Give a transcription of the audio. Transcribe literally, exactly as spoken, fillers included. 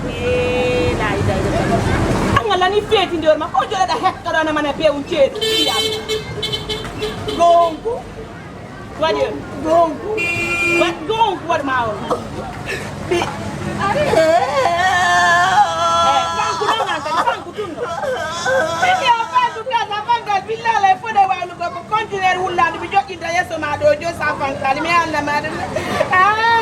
Eh, la ilaha illallah. An Allah ni feeti nder ma, ko joɗaɗa hekka ɗo, na mana be un ceeɗu. Gonku. Waɗi on. Gonku. Waɗ, gonku waɗ ma on. Bi-, eh, kanko ɗon an kadi, kanko tun ɗo. Ɓe mbiya o fantu kasa, fangal billal e fode waylugo ko conteneur wullaandu mi joƴƴinta yeeso ma ɗo, jo sa fankali, mi Allah ma ɗum. Ah!